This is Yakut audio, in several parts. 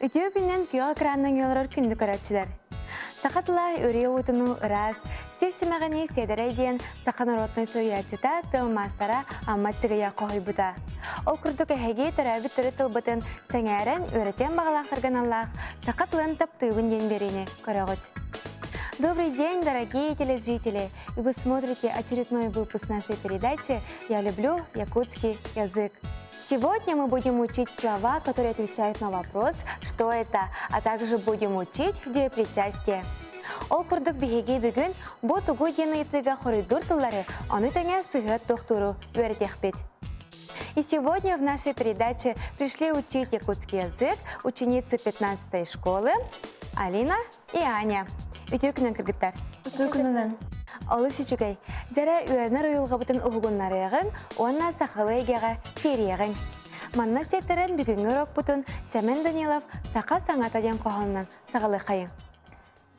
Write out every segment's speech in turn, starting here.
Үтүө күнүнэн күөх экранынан олорор күндү көрөөччүлэр! Саха тыла үрүйэ уутунуу ыраас, сир симэҕинии сиэдэрэй диэн саха норуотунай суруйааччыта, тыл маастара Амма Аччыгыйа хоһуйбута. Ол курдук эһиги төрөөбүт төрүт тылбытын сэҥээрэн, үөрэтиэн баҕалаахтарга аналлаах «Саха тылын таптыыбын» диэн биэриини көрөҕүт. Добрый день, дорогие телезрители! И вы смотрите очередной выпуск нашей передачи «Я люблю якутский язык». Сегодня мы будем учить слова, которые отвечают на вопрос «Что это?», а также будем учить деепричастие. Ол курдук биһиги бүгүн бу тугу диэн ыйытыыга хоруйдуур тыллары, ону тэҥэ сыһыат туохтууру үөрэтиэхпит. И сегодня в нашей передаче пришли учить якутский язык ученицы 15 школы Алина и Аня. Үтүө күнүнэн кыргыттар. Үтүө күнүнэн. Олус үчүгэй. Дьэрэ үөрэнэр уйулҕабытын уһугуннарыаҕыҥ уонна сахалыы эйгэҕэ киириэҕиҥ. Манна сиэттэрэн бүгүҥҥү урокпутун Сэмэн Данилов «Саха саҥата» диэн хоһоонунан саҕалыаххайыҥ.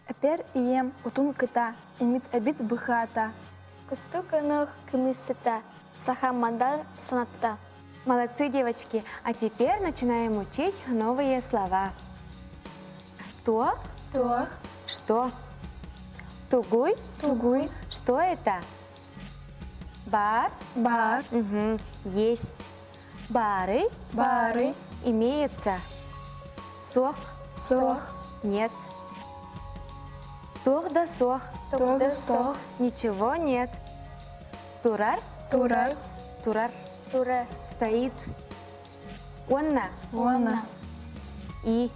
Эпэр ийэм утум кыта, имит эбит быхаата. Кустук ынах кымысыта, саха мандар санатта. Молодцы, девочки! А теперь начинаем учить новые слова. Туох? Туох. Что? Тугуй? Тугуй. Что это? Бар. Бар. Угу. Есть. Бары. Бары. Имеется. Суох. Суох. Нет. Туох да суох. Туох да суох. Ничего нет. Турар. Турар. Турар. Турар. Стоит. Уонна. Уонна. И.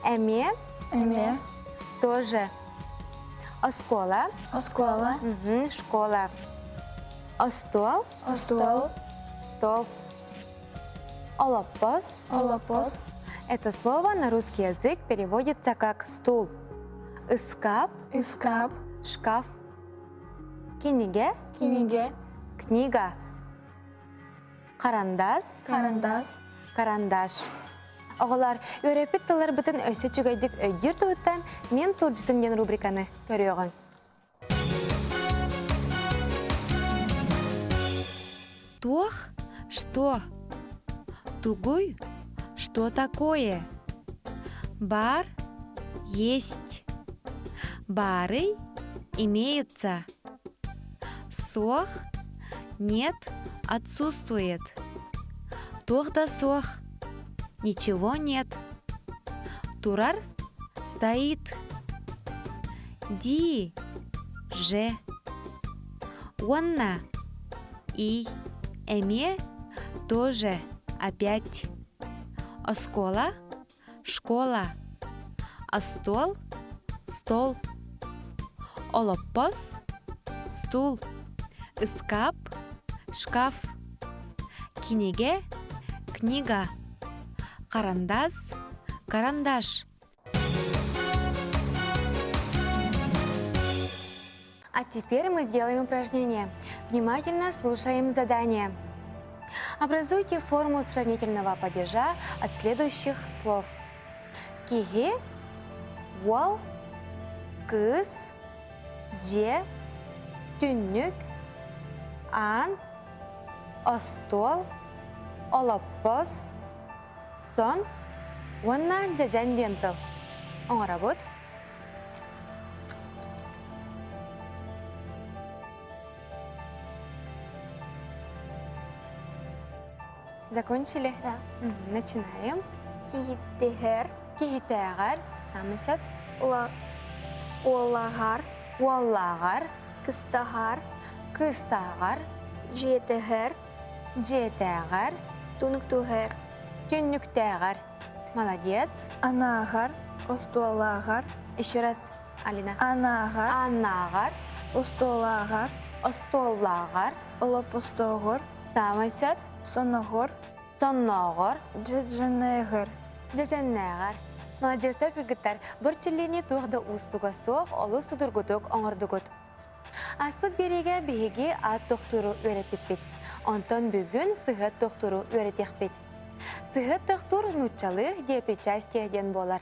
Эмиэ. Эмиэ. Тоже. Оскуола. Оскуола. Угу, школа. Остуол. Остуол. Стол. Олоппос. Олоппос. Это слово на русский язык переводится как стул. Ыскаап. Ыскаап. Шкаф. Кинигэ. Кинигэ. Книга. Харандаас. Харандаас. Карандаш. Оҕолор, үөрэппит тылларбытын өссө үчүгэйдик өйдүүр туһуттан Мин тылдьытым диэн рубриканы көрүөҕүҥ. Туох? Что? Тугуй? Что такое? Бар? Есть. Баарый? Имеется. Суох? Нет, отсутствует. Туох да суох. Ничего нет. Турар стоит. Ди, же. Уонна и эмиэ тоже опять. Оскуола школа. Остуол стол. Олоппос стул. Ыскаап шкаф. Кинигэ книга. Карандас карандаш. А теперь мы сделаем упражнение. Внимательно слушаем задание. Образуйте форму сравнительного падежа от следующих слов. Киһи, уол, кыыс, дьиэ, түннүк, аан, остуол, олоппос, сон уонна дьэдьэн диэн тыл. Оҥоробут. Закончили? Да. Начинаем. Киһитигэр. Киһитээҕэр. Саамай сөп. Уоллааҕар. Уоллааҕар. Кыстаһар. Кыстааҕар. Дьиэтэһэр. Дьиэтээҕэр. Түнүктүһэр. Түннүктээҕэр. Молодец. Анааҕар, остуолааҕар. Еще раз, Алина. Анааҕар. Анааҕар. Остуолааҕар. Остуоллааҕар. Олоппостооҕор. Саамай сөп. Соноҕор. Соннооҕор. Дьэдьэннээҕэр. Дьэдьэннээҕэр. Молодецтар кыргыттар, бу эрчиллиини туох да уустуга суох, олус судургутук оҥордугут. Ааспыт биэриигэ биһиги аат тохтууру үөрэппиппит. Онтон бүгүн сыһыат тохтууру үөрэтиэхпит. Сыһыат тохтуур нууччалыы деепричастие диэн буолар.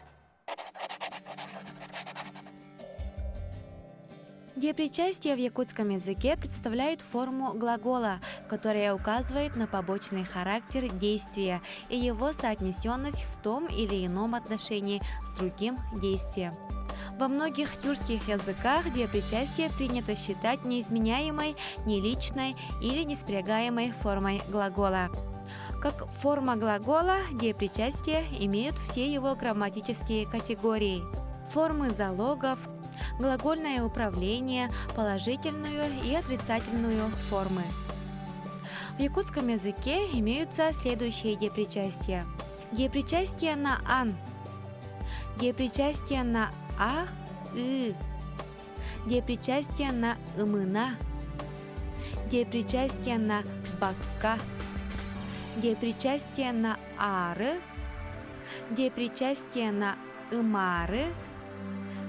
Деепричастие в якутском языке представляет форму глагола, которая указывает на побочный характер действия и его соотнесенность в том или ином отношении с другим действием. Во многих тюркских языках деепричастие принято считать неизменяемой, неличной или неспрягаемой формой глагола. Как форма глагола, деепричастие имеют все его грамматические категории. Формы залогов, глагольное управление, положительную и отрицательную формы. В якутском языке имеются следующие деепричастия. Деепричастие на «ан», деепричастие на «а», «ы», деепричастие на «ымына», деепричастие на «бакка», деепричастие на «ары», деепричастие на «ымары»,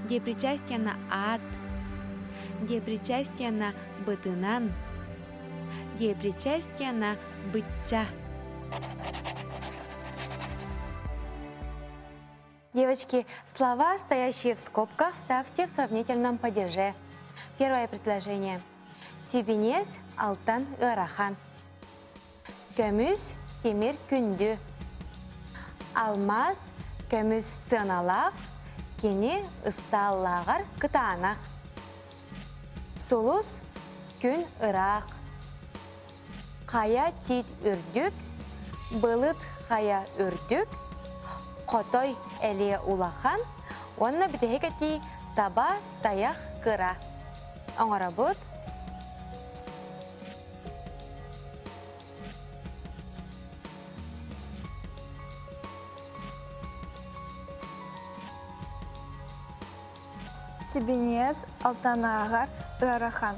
деепричастие на «ат», деепричастие на «бытынан», деепричастие на «бычча». Девочки, слова, стоящие в скобках, ставьте в сравнительном падеже. Первое предложение. Сибинес алтан ыарахан. Көмүс тимир күндү. Алмаз көмүс сыаналаах, кини ыстааллааҕар кытаанах. Сулус күн ыраах. Хайа тиит үрдүк, былыт хайа үрдүк, хотой элиэ улахан уонна бүтэһик этии таба тайах кыра. Оҥоробут. Сибиниэс алтанааҕар ыарахан.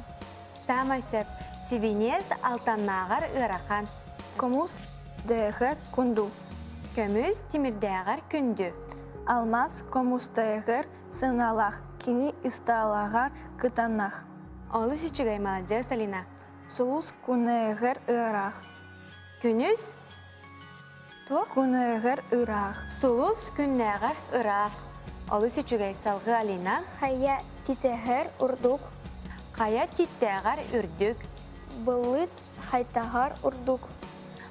Саамай сөп. Сибиниэс алтаннааҕар ыарахан. Комус дээхэр кунду. Көмүс тимирдээҕэр күндү. Алмаз комустааҕар сыаналаах, кини ыстаалааҕар кытаанах. Олус үчүгэй, маладьыас, Алина. Сулус күнээҕэр ыраах. Күнүс туох? Күнээҕэр ыраах. Сулус күннээҕэр ыраах. Олус үчүгэй, салгыы Алина. Хайа титэһэр урдук. Хайа титтээҕэр үрдүк. Былыт хайтаһар урдук.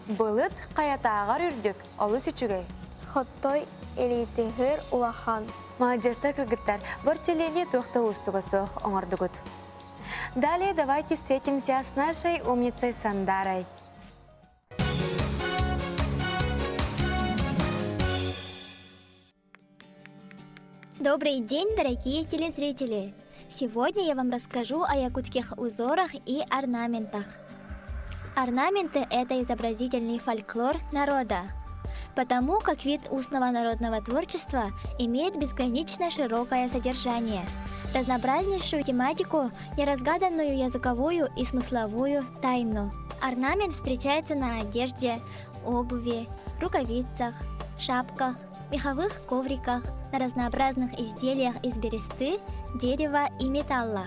Былыт хайатааҕар үрдүк. Олус үчүгэй. Хоттой илиитигэр улахан. Маладьыастар кыргыттар, борчеление туох да уустуга суох оҥордугут. Далее давайте встретимся с нашей умницей Сандарой. Добрый день, дорогие телезрители! Сегодня я вам расскажу о якутских узорах и орнаментах. Орнаменты – это изобразительный фольклор народа, потому как вид устного народного творчества имеет безгранично широкое содержание, разнообразнейшую тематику, неразгаданную языковую и смысловую тайну. Орнамент встречается на одежде, обуви, рукавицах, шапках, меховых ковриках, на разнообразных изделиях из бересты, дерева и металла.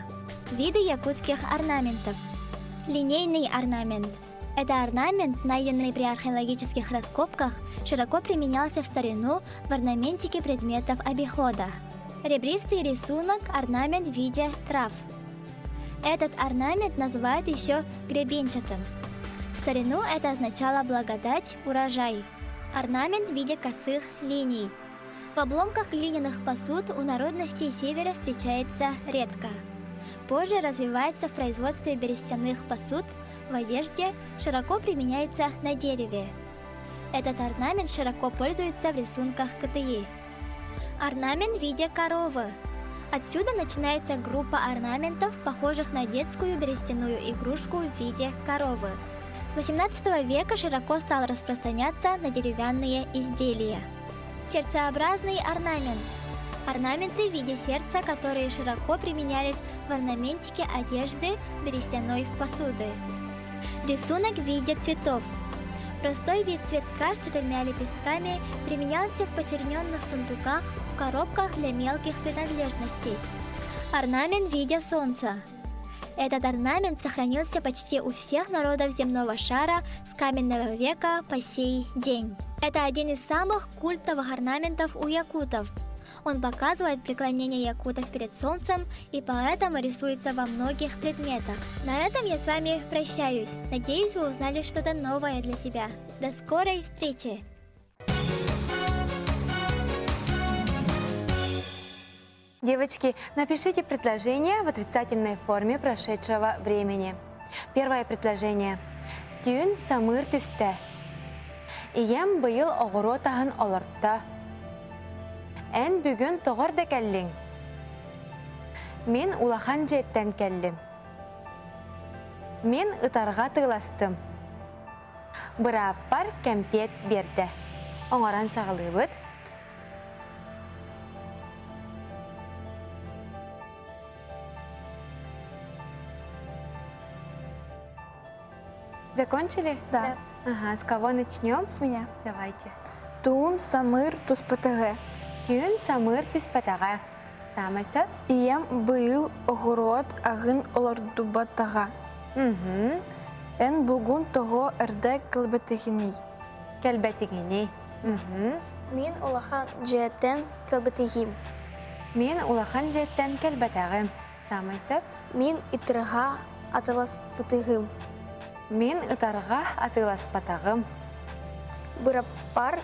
Виды якутских орнаментов. Линейный орнамент. Это орнамент, найденный при археологических раскопках, широко применялся в старину в орнаментике предметов обихода. Ребристый рисунок – орнамент в виде трав. Этот орнамент называют еще гребенчатым. В старину это означало благодать, урожай. Орнамент в виде косых линий. В обломках глиняных посуд у народностей севера встречается редко. Позже развивается в производстве берестяных посуд, в одежде, широко применяется на дереве. Этот орнамент широко пользуется в рисунках КТИ. Орнамент в виде коровы. Отсюда начинается группа орнаментов, похожих на детскую берестяную игрушку в виде коровы. С 18 века широко стал распространяться на деревянные изделия. Сердцеобразный орнамент. Орнаменты в виде сердца, которые широко применялись в орнаментике одежды, берестяной посуды. Рисунок в виде цветов. Простой вид цветка с четырьмя лепестками применялся в почерненных сундуках, в коробках для мелких принадлежностей. Орнамент в виде солнца. Этот орнамент сохранился почти у всех народов земного шара с каменного века по сей день. Это один из самых культовых орнаментов у якутов. Он показывает преклонение якутов перед солнцем и поэтому рисуется во многих предметах. На этом я с вами прощаюсь. Надеюсь, вы узнали что-то новое для себя. До скорой встречи! Девочки, напишите предложение в отрицательной форме прошедшего времени. Первое предложение. Түүн самыыр түстэ. Ийэм быйыл оҕуруот аһын олорто. Эн бүгүн тоҕор да кэллиҥ? Мин улахан дьиэттэн кэллим. Мин ытарҕа тыыластым. Бырааппар кэмпиэт биэрдэ. Оҥорон саҕалыыбыт. Закончили? Да. Ага, с кого начнем? С меня. Давайте. Туун самыр туспатаҕа. Түүн самыр түспэтэҕэ. Саамай сөп? Ийэм быйыл оҕуруот аһын олордубатаҕа. Угу. Эн бугун тоҕо эрдэ кэлбэтигиний? Кэлбэтигиний. Угу. Мин улахан дьиэттэн кэлбэтигим. Мин улахан дьиэттэн кэлбэтэҕим. Саамай сөп? Мин ытырҕа атыласпытыгым. Мин ытарҕа атыыласпатаҕым. Быраппар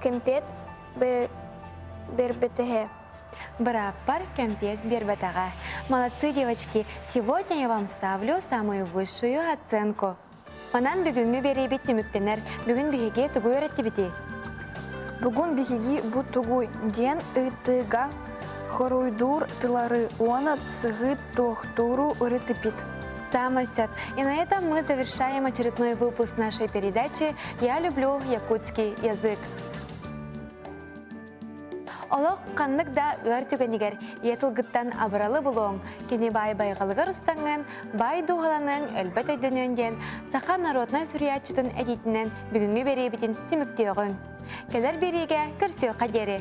кэмпиэт бербэтэһэ. Бырааппар кэмпиэт биэрбэтэҕэ. Молодцы, девочки! Сегодня я вам ставлю самую высшую оценку. Манан бүгүҥҥү биэриибит түмүктэнэр. Бүгүн биһиги тугу үөрэттибитий? Бүгүн биһиги бу тугуй диэн ыйытыыга хоруйдуур тыллары уонна сыһыы туохтууру ырытыппыт. Самое сөп. И на этом мы завершаем очередной выпуск нашей передачи «Я люблю якутский язык». Олох ханнык да ыар түгэнигэр ийэ тылгыттан абыралы булуоҥ, кини баай байҕалыгар устаҥҥын, баай дууһаланыаҥ өлбөт өйдөнүөн диэн саха народнай суруйааччытын этиитинэн бүгүҥҥү биэриибитин түмүктүөҕүҥ. Кэлэр биэриигэ көрсүөххэ диэри!